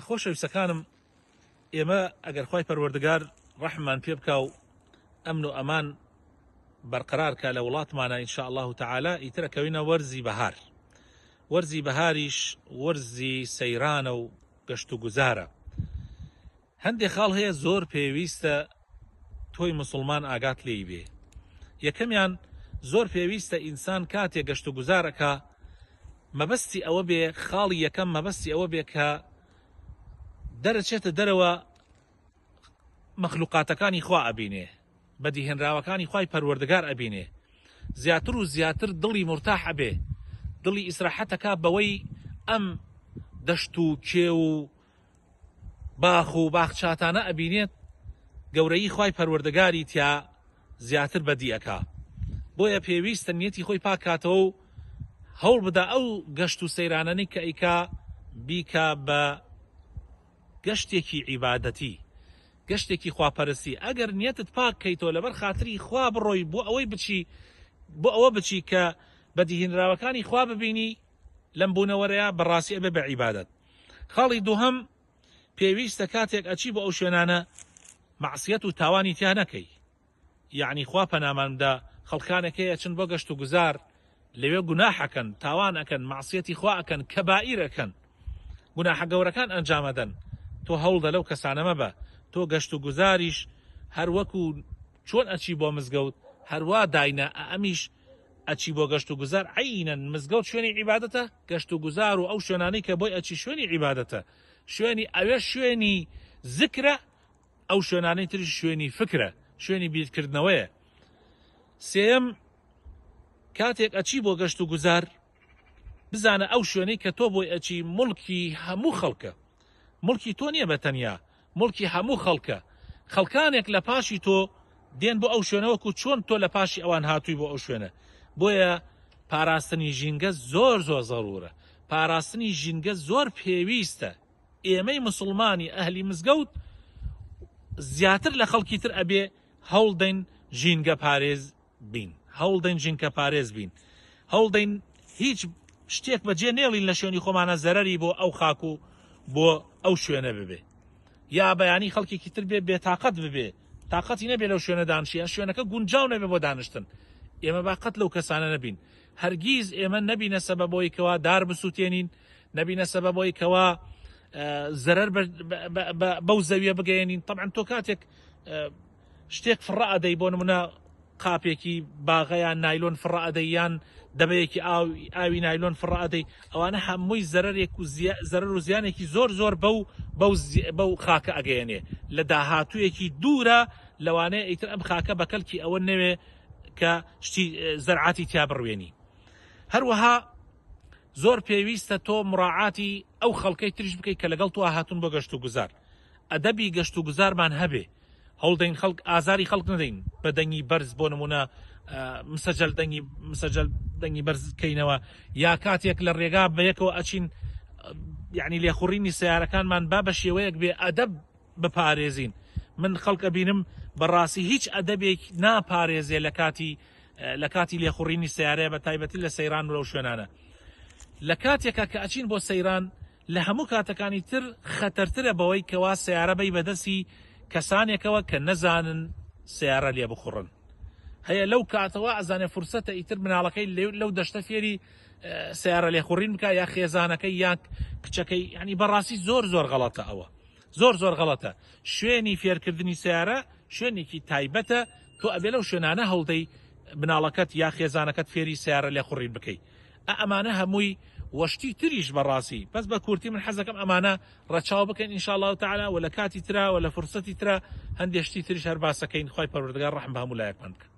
خۆشەویستەکانم ئێمە ئەگەر خوای پەروەردگار ڕەحممان پێ بکا و ئەمن و ئەمان بەرقەرار کا لە وڵاتمانە ان شاء اللە تعالی ئیتر ئەکەوینە وەرزی بەهار وەرزی بەهاریش وەرزی سەیرانە و گەشت و گوزارە هەندێ خاڵ هەیە زۆر پێویستە تۆی مسوڵمان ئاگات لێی بێ یەکەمیان زۆر پێویستە ئینسان کاتێ گەشت و گوزار ئەکا مەبەستی ئەوە بێ خاڵی یەکەم مەبەستی ئەوە بێ کە دەرەچێتە دەرەوە مەخلوقاتەکانی خوا ئەبینێ بەدیهێنراوەکانی خوای پەروەردگار ئەبینێ زیاتر و زیاتر دڵی مورتاح ئەبێ دڵی ئیسراحەت ئەکا بەوەی ئەم دەشت و کێو و باخ و باخچاتانە ئەبینێت گەورەیی خوای پەروەردگاری تیا زیاتر بەدی ئەکا بۆیە پێویستە نیەتی خۆی پاک کاتەوە و هەوڵ بدا ئەو گەشت و سەیرانەنی کە ئەیکا بیکا بە گەشتێکی عیبادەتی گەشتێکی خواپەرستی ئەگەر نیەتت پاک کەیتەوە لەبەر خاتری خوا بڕۆی بۆ ئەوەی بچی بۆ ئەوە بچی کە بەدیهێنراوەکانی خوا ببینی لەم بوونەوەرەیە بەڕاستی ئەبێ بە عیبادەت خاڵی دووهەم، پێویستە کاتێک ئەچی بۆ ئەو شوێنانە مەعسیەت و تاوانی تیا نەکەی یەعنی خوا پەنامان بدا خەڵکانێک هەیە ئەچن بۆ گەشت و گوزار لەوێ گوناح ئەکەن تاوان ئەکەن مەعسیەتی خوا ئەکەن کەبائیر ئەکەن گوناحە گەورەکان ئەنجام ئەدەن تۆ هەوڵدە لەو کەسانە مەبە تۆ گەشت و گوزاریش هەر وەکو چۆن ئەچی بۆ مزگەوت هەروا داینە ئەمیش ئەچی بۆ گەشت و گوزار عەینەن مزگەوت شوێنی عیبادەتە گەشت و گوزار و ئەو شوێنانەی کە بۆی ئەچی شوێنی عیبادەتە شوێنی ئەوێ شوێنی زکرە ئەو شوێنانەی تریش شوێنی فکرە شوێنی بیرکردنەوەیە سێیەم کاتێک ئەچی بۆ گەشت و گوزار بزانە ئەو شوێنەی کە تۆ بۆی ئەچی موڵکی هەموو خەڵکە موڵکی تۆ نییە بە تەنیا موڵکی هەموو خەڵکە خەڵکانێک لە پاشی تۆ دێن بۆ ئەو شوێنە وەکو چۆن تۆ لە پاشی ئەوان هاتووی بۆ ئەو شوێنە بۆیە پاراستنی ژینگە زۆر زۆر زەرورە پاراستنی ژینگە زۆر پێویستە ئێمەی مسوڵمانی ئەهلی مزگەوت زیاتر لە خەڵکی تر ئەبێ هەوڵدەین ژینگە پارێز بین هەوڵدەین ژینکە پارێز بین هەوڵدەین هیچ شتێک بەجێ نێڵین لە شوێنی خۆمانە زەرەری بۆ ئەو خاک و بۆ ئەو شوێنە ببێ یا بەیانی خەڵکێکی تر بێ بێتاقەت ببێ تاقەتی نەبێ لەو شوێنە دانشی یا شوێنەکە گونجاو نەبێ بۆ دانیشتن ئێمە با قەت لەو کەسانە نەبین هەرگیز ئێمە نەبینە سەبەبەوەی کەوا دار بسووتێنین نەبینە سەبەبەوەی کەوا زەرەر بەو زەویە بگەیەنین طبعا تۆ کاتێک شتێک فڕە ئەدەی بۆ نمونە قاپێکی باغە یان نایلۆن فڕە ئەدەی یان دەبەیەکی ئاوی نایلۆن فڕە ئەدەی ئەوانە هەمووی زەرەرێک و زەرەر و زیانێکی زۆر زۆر بەو بەو بەو خاکە ئەگەیەنێ لە داهاتوویەکی دوورە لەوانەیە ئیتر ئەم خاکە بە کەلکی ئەوە نەوێ کە شتی زەرعاتی تیا بڕوێنی هەروەها زۆر پێویستە تۆ مراعاتی ئەو خەڵکەی تریش بکەیت کە لەگەڵ تۆ هاتوون بۆ گەشت و گوزار ئەدەبی گەشت و گوزارمان هەبێ هەوڵدەین خەڵک ئازاری خەڵک نەدەین بە دەنگی بەرز بۆ نمونە مسەجل دەنگی مسەجل دەنگی بەرز کەینەوە یا کاتێک لە ڕێگا بە یەکەوە ئەچین یعنی لێخوڕینی سیارەکانمان با بە شێوەیەک بێ ئەدەب بپارێزین من خەڵک ئەبینم بەڕاستی هیچ ئەدەبێک ناپارێزێ لە کاتی لە کاتی لێخوڕینی سیارەیە بە تایبەتی لە سەیران و لەو شوێنانە لە کاتێکا کە ئەچین بۆ سەیران لە هەموو کاتەکانی تر خەتەرترە بەوەی کەوا سەیارە بەی بەدەستی کەسانێکەوە کە نەزانن سەیارە لێبخوڕن هەیە لەو کاتەوە ئەزانێ فرسەتە ئیتر مناڵەکەی لەو دەشتە فێری سەیارە لێخوڕین بکە یا خێزانەکەی یا کچەکەی ینی بەڕاستی زۆر زۆر غەڵەتە ئەوە زۆر زۆر غەڵەتە شوێنی فێرکردنی سیارە شوێنێکی تایبەتە تۆ ئەبێ لەو شوێنانە هەڵدەی مناڵەکەت یا خێزانەکەت فێری سیارە لێخوڕین بکەیت ئە ئەمانە هەمووی وە شتی تریش بەڕاستی بەس بە کورتی من حەزەکەم ئەمانە ڕەچاو بکەن ان شاء اللە تعالی وە لە کاتی ترا وە لە فرسەتی ترا هەندێ شتی تریش هەر باسەکەین خوای پەروەردگار ڕەحم بە هەموو لایەکمان بکا.